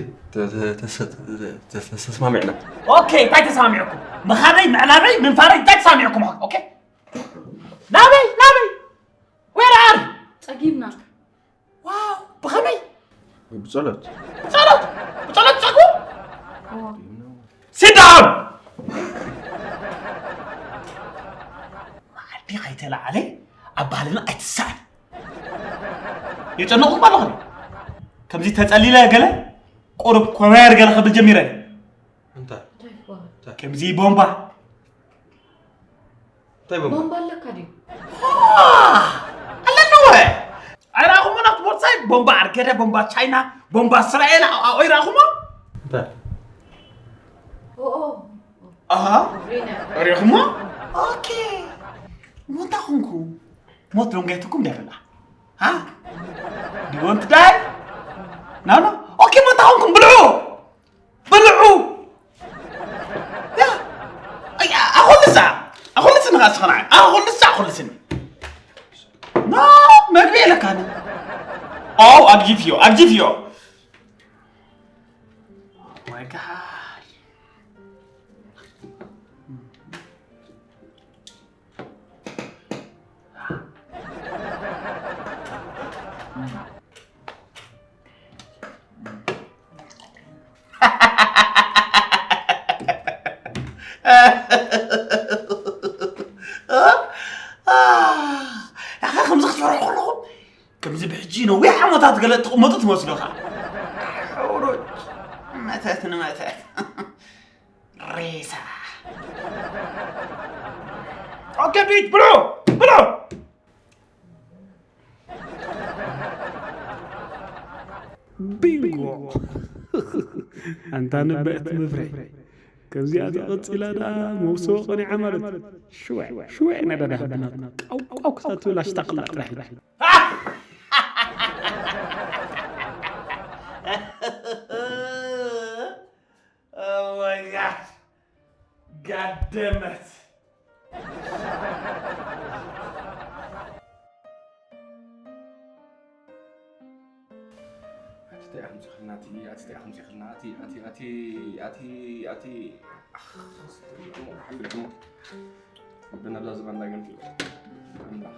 ተሰማሚዕና ኦኬ እንታይ ተሰማሚዕኩም ምኻደይ ምዕላበይ ምንፋረይ እንታይ ተሰማሚዕኩም ኦኬ ናበይ ናበይ where are ጸጊብና ዋው ብኸመይ ብጸሎት ጸሎት ብጸሎት ጸጉ sit down መዓዲ ከይተላዓለ ኣብ ባህልና ኣይትሰኣል የጨነቑኩም ኣለኹ ከምዚ ተጸሊለ ገለ ቁሩብ ኮመር ገለ ክብል ጀሚረ እንታይ ከምዚ ቦምባ እንታይ ቦምባ ቦምባ ኣለካ ድዩ ኣለኒ ወ ኣይረኣኹሞ ናብቲ ቦርሳይ ቦምባ ኣርገደ ቦምባ ቻይና ቦምባ እስራኤል ኣብኡ ይረኣኹሞ እንታይ ኦኦ ኣሃ ሪነ ሪኹሞ ኦኬ ሞንታ ኹንኩ ሞት ዶንጋይትኩም ደብላ ሃ ዲወንት ዳይ ናኖ ኦኬ ሞንታ ኹንኩም ብልዑ ብልዑ ኣኹልሳ ኣኹልስኒ ኸዓ ስኸና ኣኹልሳ ኣኹልስኒ ኖ መግቢ የለካኒ ኦ ኣግጂፍዮ ኣግጂፍዮ My God. ኣኻ ከምዚ ክትፈርሑ ከለኹም ከምዚ ብሕጂ ነዊሕ ዓመታት ገለ እትቕመጡ ትመስሉ ኸዓ። ሕሩጭ መተት ንመተት ሬሳ። ኦኬ ቢት ብሎ ብሎ ቢንጎ ኣንታ ንብዕቲ መፍረ ከምዚኣ ተቐፂላ ደኣ መውስቦ ቀኒዓ ማለት ሽወዕ ሽወዕ ነዳዳ ህብና ቃውቃው ክሳብ ትብል ኣሽጣቕላ ጥራሕ Oh my god. God damn it. ኣቲ እንታይ ኢኹም ዝኽልና ኣቲ ኣቲ እንታይ ኢኹም ዝኽልና ኣቲ ኣቲ ኣቲ ኣቲ ኣቲ ኣቲ ኣኽ፣ ሓቢርኩም ልብና ዛ ዝባን ዳግም ኣምላኽ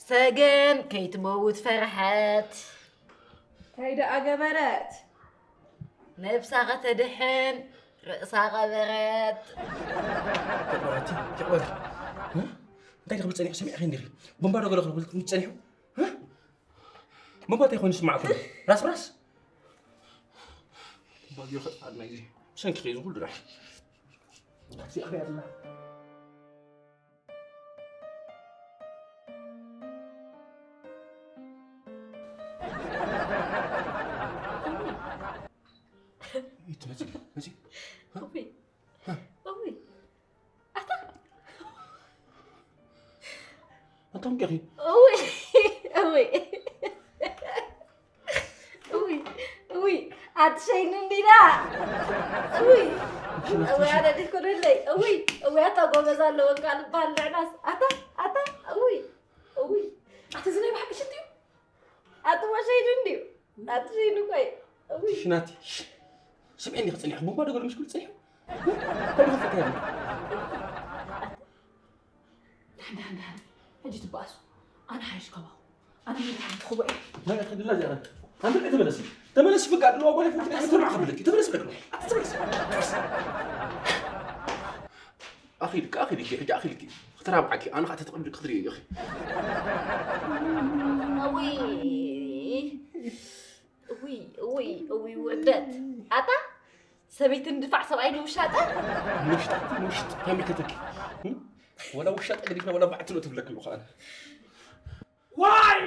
ሰገን ከይትመውት ፈርሐት። እንታይ ደኣ ገበረት? ነብሳ ከተድሕን ርእሳ ቀበረት። ይቕበረቲ ይቕበረቲ። እንታይ ክብል ጸኒሑ ሰሚዕኺ እንዲኺ? ቦምባ ዶ ገለ ክብል ጸኒሑ? ቦምባ እንታይ ኮይኑ ዝስማዕ ኩሉ? ራስ ራስ። ቦምባ ገይሩ ከጥፍኣልና እዩ። ብሰንኪ ከዩ ዝኹሉ ድራሽ። ታክሲ ኣኽሪያ ዘላ። ይትመጽእ መጽእ። እውይ እውይ ኣታ ኣንታ ምቀኺ እውይ እውይ እውይ እውይ ኣትሸይኑ እንዲና እውይ እውይ ኣነ ድኮነለይ እውይ እውይ ኣታ ጎበዝ ኣለወን ቃል ባል ንዕናስ ኣታ ኣታ እውይ እውይ ኣቲ ዝናይ ብሓቂ ሽንቲ እዩ ኣቲ ወሸይኑ እንዲዩ ኣቲ ሸይኑ ቆይ እውይ ሽናቲ ስምዒ እንዲኺ ጸኒሑ ቡንባ ደገሉ ምሽ ክብል ጸኒሑ ከምኡ ከፍቅር ዳሕን ዳሕን ዳሕን ሕጂ ትበኣሱ ኣነ ሓይሽ ከማኹ ኣነ ምን ሓንቲ ክቦ እየ ናይ ከድላ ዚኣ ኣንተ ተመለሲ ተመለሲ ፍቃድ ነው ወላ ፍቃድ ነው ተመለሲ ተመለሲ ፍቃድ ነው ተመለሲ ኣኺልኪ ኣኺልኪ ሕጂ ኣኺልኪ ክትራብዓኪ ኣነ ከዓ ተተቐብሊ ክትርኢ ኢኺ እውይ እውይ እውይ እውይ ውርደት ኣታ ሰበይቲ ንድፋዕ ሰብኣይ ንውሻጠ ንውሽጣ ንውሽጥ ከመይ ከተኪ ወላ ውሻጠ ገዲፍና ወላ ባዕቲ ነው ትብለኪ ብኸኣነ ዋይ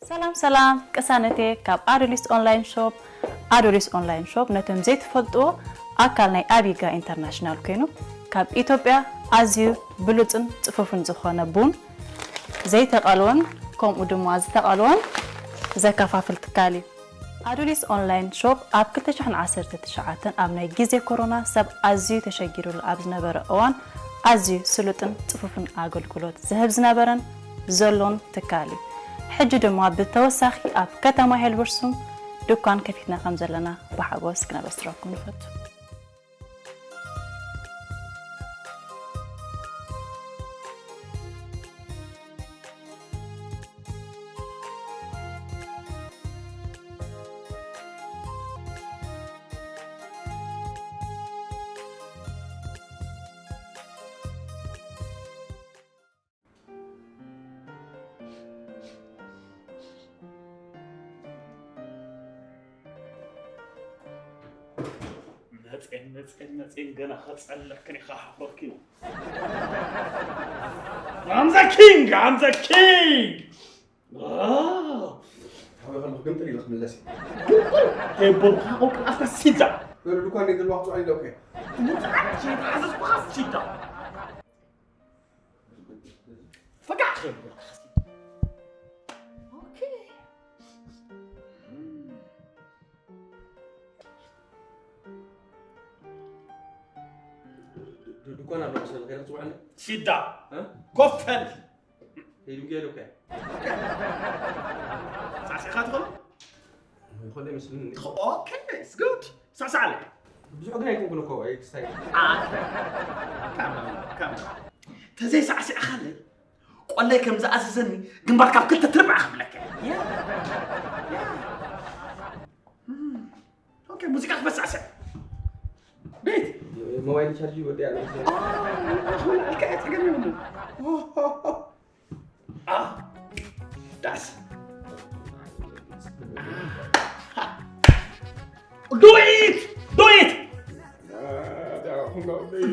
ሰላም ሰላም ቅሳነቴ ካብ ኣዶሊስ ኦንላይን ሾፕ። ኣዶሊስ ኦንላይን ሾፕ ነቶም ዘይትፈልጥዎ ኣካል ናይ ኣቢጋ ኢንተርናሽናል ኮይኑ ካብ ኢትዮጵያ ኣዝዩ ብሉፅን ፅፉፍን ዝኾነ ቡን ዘይተቐልወን ከምኡ ድማ ዝተቐልወን ዘከፋፍል ትካል እዩ። ኣዱሊስ ኦንላይን ሾፕ ኣብ ክልተ ሽሕን ዓሰርተ ትሽዓተን ኣብ ናይ ግዜ ኮሮና ሰብ ኣዝዩ ተሸጊሩሉ ኣብ ዝነበረ እዋን ኣዝዩ ስሉጥን ጽፉፍን ኣገልግሎት ዝህብ ዝነበረን ዘሎን ትካል እዩ። ሕጂ ድማ ብተወሳኺ ኣብ ከተማ ሄልበርሱም ድኳን ከፊትና ከም ዘለና ብሓጎስ ክነበስረኩም ንፈቱ። መፅኤን መፅኤን መፅኤን ገና ከፀለክን ኢኻ ሓፈርኪ I'm the king! I'm the king! ጥሪ ኢለ ክምለስ እየ። ግንጥል ከየበልኩኻ ቆልቅል ኣፍካ ሲዳ። በሉ፣ ድኳን እንዴት ዘለዋ ክትውዕል ኢለ እኮ እየ። ውፅዓት ዘይተሓዘዝኩኻ ሲዳ። ፈጋዕ ከየበልኩኻ ሲዳ። ኦኬ። ድኳን ኣሎ መሰለኒ፣ ከይደ ክፅውዐኒ? ሲዳ። እ? ኮፈል። ከይዱ ገይሩ ከ? ሳዕሲዕካ ትኾኖ? ይኾን ኣይመስልኒ። ኦኬ፣ it's good። ሳዕሳዕለ። ብዙሕ ግን ኣይኮንኩን እኮ፣ ኤክስታይ። አ፣ ካም፣ ካም። ተዘይሳዕሲዕካለይ፣ ቆለይ ከም ዝኣዘዘኒ፣ ግንባርካ ኣብ ክልተ ትርብዓ ክብለካ። ያ፣ ያ። እም፣ ኦኬ፣ ሙዚቃ ክበሳዕስዕ። ቤት። ሞባይል ቻርጅ ይወድእ ያለ። ኦ፣ ኣኹን ኣልካ ጸገም የብሉን። ኦ፣ ኦ፣ ኦ። አ፣ ዳስ። Do it! Do it!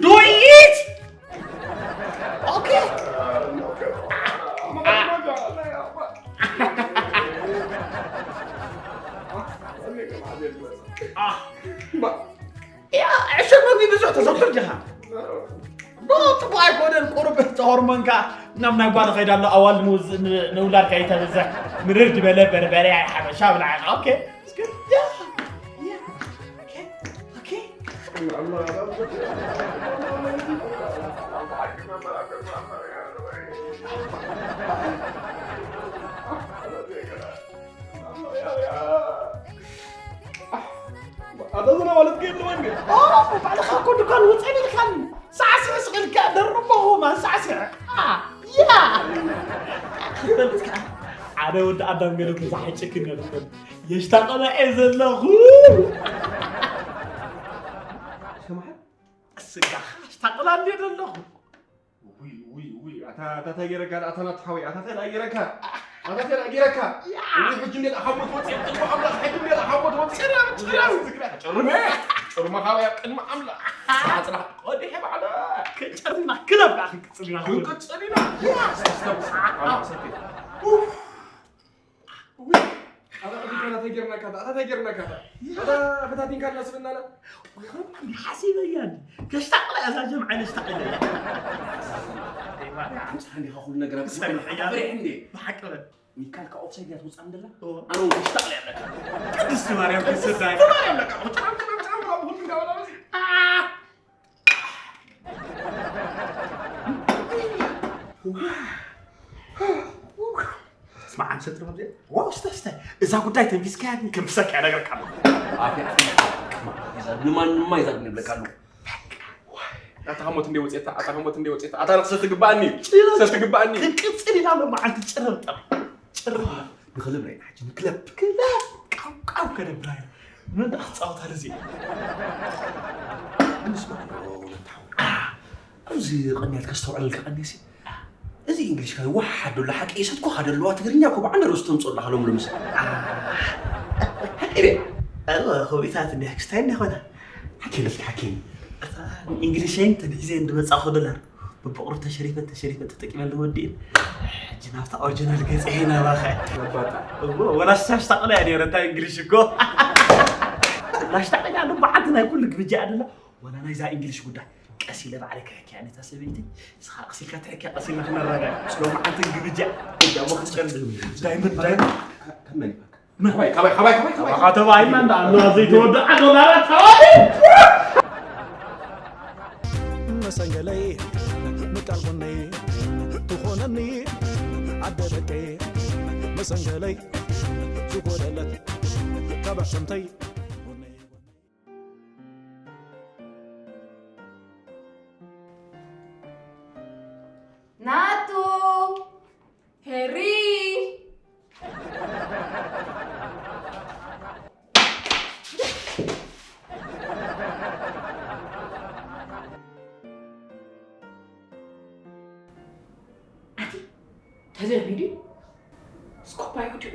Do it! Okay. Ah. ያ፣ ዕሽር መግቢ ብዙሕ ተዘውትር ዲኻ? ኖ፣ ጽቡቕ ኣይኮነን። ቁሩብ ጸወርመንካ ናብ ናይ ጓል ኸይዳ ኣሎ፣ ኣዋል ንውዝ-፣ ን-፣ ንውላድካ ይተብዝሕ። ምርር ዝበለ በርበረ ሓበሻ ብላዕ። ኦኬ፣ እስኪ፣ ያ፣ ያ፣ ኦኬ፣ ኦኬ። ኣታ ዝና ማለት ግን ወይ? ኦ፣ ባዕልኻ እኮ ድኳን ውፅእ ኢልካኒ። ሳዕስዕ ስቕ ኢልካ ደርቦ ሆማ ሳዕስዕ። ኣ፣ ያ። ክፈልጥካ። ሓደ ወዲ ኣዳም ገለ እኮ ዝሓጨክን እየ ዝፈልጥ። የሽታቐላ እየ ዘለኹ። ስማዕ። ስጋኻ ኣሽታቕላ እንድየ ዘለኹ። ውይ፣ ውይ፣ ውይ፣ ኣታ፣ ኣታ እንታይ ገይረካ? ኣታ ናቱ ሓወይ፣ ኣታ እንታይ ደኣ ገይረካ? ኣታ እንታይ ደኣ ገይረካ? ያ! ውይ፣ ሕጂ እንዴት ኣኻቦት ወፂኦም ቅድሚ ኣምላኽ፣ ሕጂ እንዴት ኣኻቦት ወፂኦም? ጭርም፣ ጭርም! ዝግዳ፣ ጭርመ! ጭርመ ካባይ ኣብ ቅድሚ ኣምላኽ። ኣጽናሕ፣ ቆዲሐ ባዕለ። ክንጨርም ኢና፣ ክለብ ከዓ ክንቅጽል ኢና። ክንቅጽል ኢና። ያ! ሰስተ፣ ሰዓት፣ ኣምላኽ ሰፊ። ኡፍ! ውይ፣ ኣታ ቅድም ከና ተጌርናካ፣ ኣታ ተጌርናካ፣ ኣታ ፈታቲንካ እናስብናና። ሓሲበያ እንዲ። ከሽታቕላ እያ፣ እዛ ጀምዓ ነሽታቕላ እያ። ኣምፅሓ እንዲኻ ኩሉ ነገር ኣብ ሰሪሕ እያ። ፍሬሕ እንዴ? ብሓቂ በል። ሚካል ካብ ኦፍሳይድ እያ ትወፅእ እንደላ? እዎ። ኣነ እውን ከሽታቕላ እያ ኣለካ። ቅድስቲ ማርያም ክትስዳይ። ቅድስቲ ማርያም ለካ። ቁጭ ዓም፣ ቁጭ ዓም፣ ቁጭ ዓም፣ ቁጭ ዓም፣ ቁጭ ዓም። ኣ! ስማዕ፣ ኣንሰ ጥርም ዘ-፣ ዋው፣ ስተ፣ ስተ። እዛ ጉዳይ ተንፊስካያ ግን ክምሰካ እነግረካ ኣለኹ። ኣፍያ፣ ኣፍያ። ንማንማ ይዛግ ንብለካ ኣለኹ። ኣታ ከሞት እንደ ወፅየታ፣ ኣታ ከሞት እንደ ወፅየታ፣ ኣታ ክሰቲ ግባኣኒ፣ ክሰቲ ግባኣኒ። ክንቅፅል ኢና ሎማዓንቲ ጭርም ጥራይ። ጭርም። ንኽለብ ናይ ሓጂ ንክለብ። ክለብ ቃው ቃው ከነብላ ኢና። ምን ደኣ ክጻወት ኣለ እዚ? ምስ በሎ ነታው። ኣብዚ ቅንያት ከስተውዕለልካ ቀኒሲ። እዚ እንግሊሽ ካይ ዋሓ ደሎ ሓቂ ይሰትኮ ካደለዋ ትግርኛ እኮ ብዓንደ ርእሱ ተምጽኦ ኣለኻ ሎም ሎምስ። ሓቂ ደ? እወ፣ ኮቢታት እንዲያ ክስታይ እንዲያ ኾና። ሓኪም እስኪ ሓኪም። እታ እንግሊሸይን ተግሒዘ እንድመጻኹ ዶላር። ብፍቕሩ ተሸሪፈ፣ ተሸሪፈ፣ ተጠቂመሉ ወዲእን። ሕጂ ናብታ ኦሪጂናል ገጸ ሄና ባኸ። ነባጣ። እዎ፣ ወላ ሽታሽታቕላ እያ ነይረ፣ እንታይ እንግሊሽ እኮ። ናሽታቕላ ልባዓት ናይ ኩሉ ግብጃ ኣደላ። ወላ ናይዛ እንግሊሽ ጉዳይ። ቀስ ኢለ ባዕለይ ክሕክያ ነታ ሰበይቲ። ንስኻ ቀስ ኢልካ ትሕክያ፣ ቀስ ኢልና ክነረጋግጽ። ሎማዓንትን ግብጃ። እጃሞ ክትጨልም። ዳይመንድ፣ ዳይመንድ። ከመይ? ካባይ፣ ካባይ፣ ካባይ፣ ካባይ፣ ካባይ። ካባኻ ተባሂልና እንዳ ኣለዋ ዘይተወድኣ ዶላራት ተባሂል። መሰንገለይ ምቃል ጎነይ ትኾነኒ ኣደ ደቀይ መሰንገለይ ዝጎደለት ካብ ኣሕሰምተይ ጎነይ። ናቱ! ሄሪ! ኣቲ ተዘርቢ ድዩ? ስኮፓ ይወዲቑ።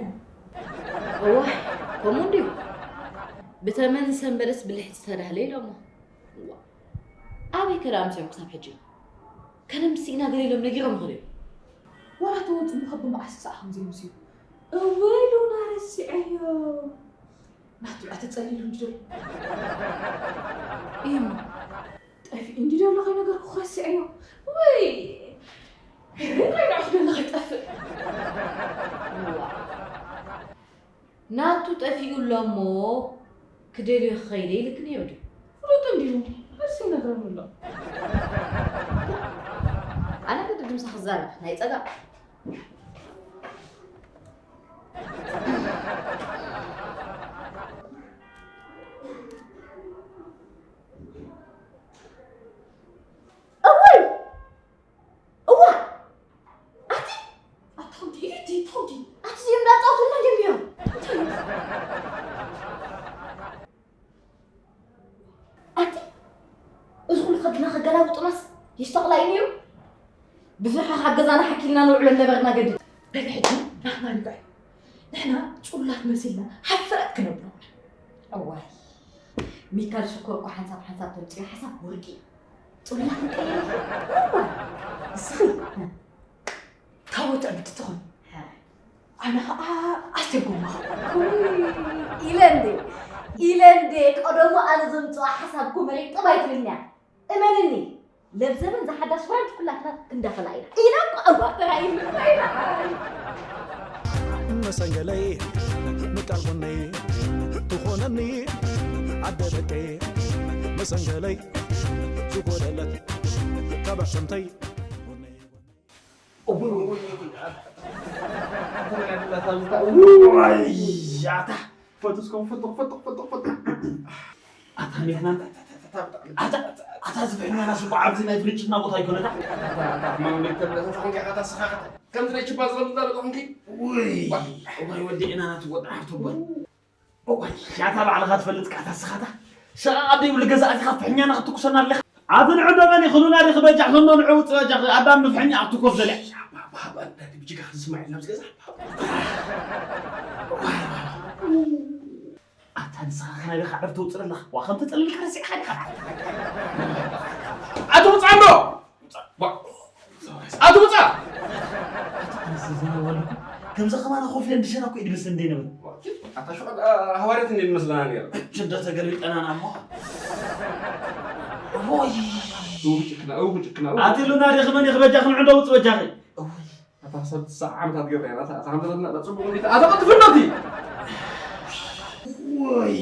እዋይ፣ ከምኡ እንድዩ። ብተመን ሰንበደስ ብልሕጺ ተዳህለ ኢሎሞ። እዋ፣ ኣበይ ከ ደኣ ኣምሲዖም ክሳብ ሕጂ? ከነምሲ ኢና ገለ ኢሎም ነጊሮም ይኽእሉ እዮም። ዋላ ተወጽኡ ከ ብመዓስ ሰዓት ከም ዘይምስዩ። እወይ ሉና ረሲዐዮ። ናቱ ኣተጸሊሉ እንጂ ዘሎ። እየማ ጠፊኡ እንዲ ዘሎ ከይነገርኩ ረሲዐዮ። ወይ እንታይ ደኣ ክደለ ከይጠፍእ። እዋ። ናቱ ጠፊኡ ኣሎ እሞ ክደልዮ ክኸይደ ኢልክንዮ ድዩ? ፍሉጥ እንዲዩ። መልሲ ይነግረኒ ኣሎ። ኣነ ግዲ ድምሳ ክዛረብ ናይ ጸጋ። እወይ! እዋ! ኣቲ! ኣታ ወዲ፣ ኢቲ፣ እታ ወዲ። ኣቲ እዚኦም እንዳጻወቱልና ጀሚሮም። እንታይ እዩ? ኣቲ! እዚ ኩሉ ከድና ከገላብጡናስ የስተቕላ እዩ ነይሩ። ብፍርሒ ካብ ገዛና ሓኪልና ንውዕሎ ነበርና ገድድ። በል ሕጂ ናትና ርግዕ። ንሕና ጽሉላት መሲልና ሓፈረት ክነብሎ። እዋይ! ሚካል ሽኮር እኮ ሓንሳብ ሓንሳብ ተምጽዮ ሓሳብ ወርቂ እዩ። ጽሉላት ንቀይር። እዋ! እስኺ ታቦት ዕብድቲ ትኾን። ኣነ ኸዓ ኣስቴር ጎማ። ኢለ እንዴ? ኢለ እንዴ? ቀደሙ ኣነ ዘምጽኦ ሓሳብ እኮ መሬት ጥብ ኣይትብልን እያ። እመንኒ። ለብዘበን ዝሓዳሽ ብራንድ ኩላትና ክንዳፈላ ኢና። ኢና እኮ ኣዋ ተራእይኒ። መሰንገለይ ምቃል ጎነይ ትኾነኒ ዓደ ደቀይ መሰንገለይ ዝጎደለት ካብ ኣሕሰምተይ ጎነይ ጎነይ። እውይ፣ እውይ፣ እውይ፣ እውይ፣ ኣታ። ኣታ። ፈቱስኩም ፍጡቅ፣ ፍጡቅ፣ ፍጡቅ፣ ፍጡቅ። ኣታ፣ ኣታ፣ ኣታ፣ ኣታ፣ ኣታ፣ ኣታ፣ ኣታ፣ ዝፍሕኛና ስባ ኣብዚ ናይ ፍርጭና ቦታ ኣይኮነታ። ኣታ፣ ኣታ፣ ኣታ፣ ማን ቤት ተብለሰ፣ ሳንካ፣ ኣታ፣ ስኻ፣ ኣታ። ከምዚ ናይ ችባ ዝኸም ዝዛረብ ኾንኪ? ውይ። ዋ፣ እዋይ፣ ወዲዕና ናቱ ወዲ ዓርቱ እባ። እዋይ፣ ያታ ባዕልኻ ትፈልጥ ቃታ ስኻታ። ሸቓቕ ኣብ ዘይብሉ ገዛ ኣቲኻ ፍሕኛና ክትኩሰና ኣለኻ። ኣቲ ንዑ ዶ መን ይኹኑና ዲኺ በጃ ኸኖ ንዑ ውፅእ በጃ ኣዳም ምፍሕኛ ኣብ ትኮፍ ዘለ። ባባ፣ ባባ፣ እንዳዲ ብጅጋ ክትስማዕ ኢልና ምስ ገዛ። ኣታ ንስኻ ኸናይ ዲኻ ዕርተ ውፅእ ኣለኻ። ዋ፣ ከም ተጠልልካ ረሲዕኻ ዲኻ? ኣቲ ውፅእ ኣሎ። ኣቲ ውፃ! ኣቲ ዝዛረብ ኣለኩ። ከምዚ ከማና ኮፍ ኢለን ድሸና እኮ ኢድ ምስ እንደ ነብር። ኣታ ሽዑ፣ አ፣ ሃዋርያት እንደ ንመስለና ነይሩ። እች እንደ ተገልቢጠናና እሞ። ሆይ! እው ጭክና፣ እው ጭክና፣ እው። ኣቲ ሉና ዲኺ መን ኢኺ በጃኺ ንዑ እንዶ ውፅ በጃኺ። እውይ፣ ኣታ ሰብ ትስዓ ዓመታት ገብረ፣ ኣታ፣ ኣታ ሃምተትና፣ ኣታ ጽቡቕ እንዲታ፣ ኣታ ቀጥፍና እቲ። ወይ!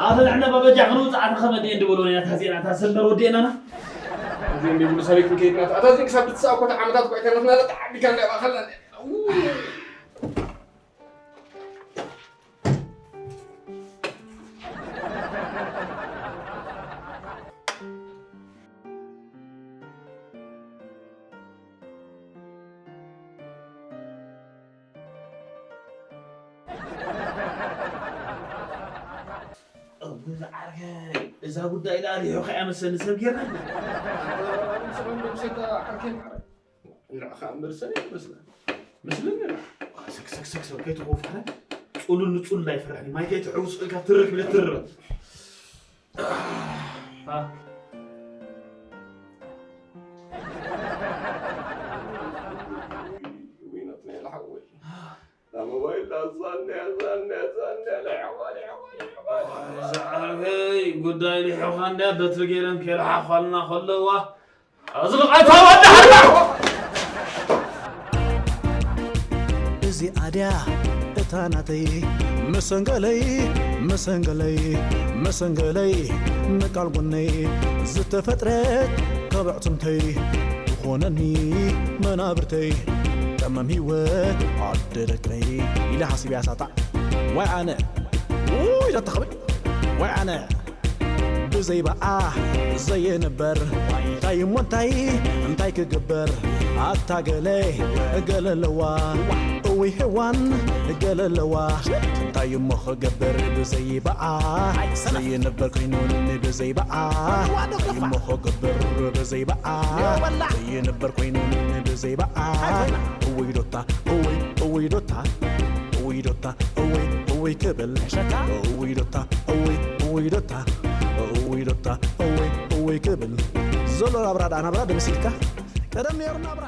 ኣታ ንሕና በበጃ ክንውጽእ ኣታ ከመ ድየ እንድበሎ ኢና፣ እታ ዜና፣ እታ ሰልመር ወዲእናና። እዚ እንዲብሉ ሰሪክ ከይድና፣ ኣታ እዚ ክሳብ ትስዓ እኮ ዓመታት እኮ ኣይተረፍና፣ ለጣ ዓቢካ እንዳባኸልና። እዛ ጉዳይ ኢላ ሪሑኻ እያ መሰለኒ ሰብ ጌርና። ንዕኻ እምበር ሰብ ይመስላ። መስለኒ። ስክ፣ ስክ፣ ስክ፣ ስክ፣ ከይትኾፍ ኣነ። ጹሉል ንጹሉል ኣይፈርሕን። ማይ ከይትሕውስ ኢልካ ትርር ክብል ትርር። ዝዓርከይ ጉዳይ ልሒኻ እንድያ በትሪ ገይረን ከይልሓዃልና ከለዋ። እዚ ብቕዓት ኣወዳድባ! እዚኣ ድያ እታ ናተይ መሰንገለይ፣ መሰንገለይ፣ መሰንገለይ፣ ንቃል ጎነይ ዝተፈጥረት ካብ ኣዕጽምተይ ትኾነኒ መናብርተይ፣ ቀመም ህይወት ኣደ ደቀይ ኢለ ሓሲበያ ሳጣዕ። ዋይ ኣነ፣ ውይ፣ ዳተኸበ፣ ዋይ ኣነ። ብዘይ በኣ ዘየንበር እንታይ እሞ እንታይ እንታይ ክግበር ኣታ ገለ ገለ ኣለዋ እውይ ሄዋን ገለ ኣለዋ እንታይ እሞ ክገብር ብዘይ በኣ ዘየንበር ኮይኑኒ ብዘይ በኣ እንታይ እሞ ክገብር ብዘይ በኣ ዘየንበር ኮይኑኒ ብዘይ በኣ እውይ ዶታ እውይ እውይ ዶታ እውይ ዶታ እውይ እውይ ክብል እውይ ዶታ እውይ እውይ ዶታ እውይ ዶታ እውይ እውይ ክብል ዘሎ ናብራ ደኣ ናብራ ዶ መሲልካ ቀደም ነይሩ ናብራ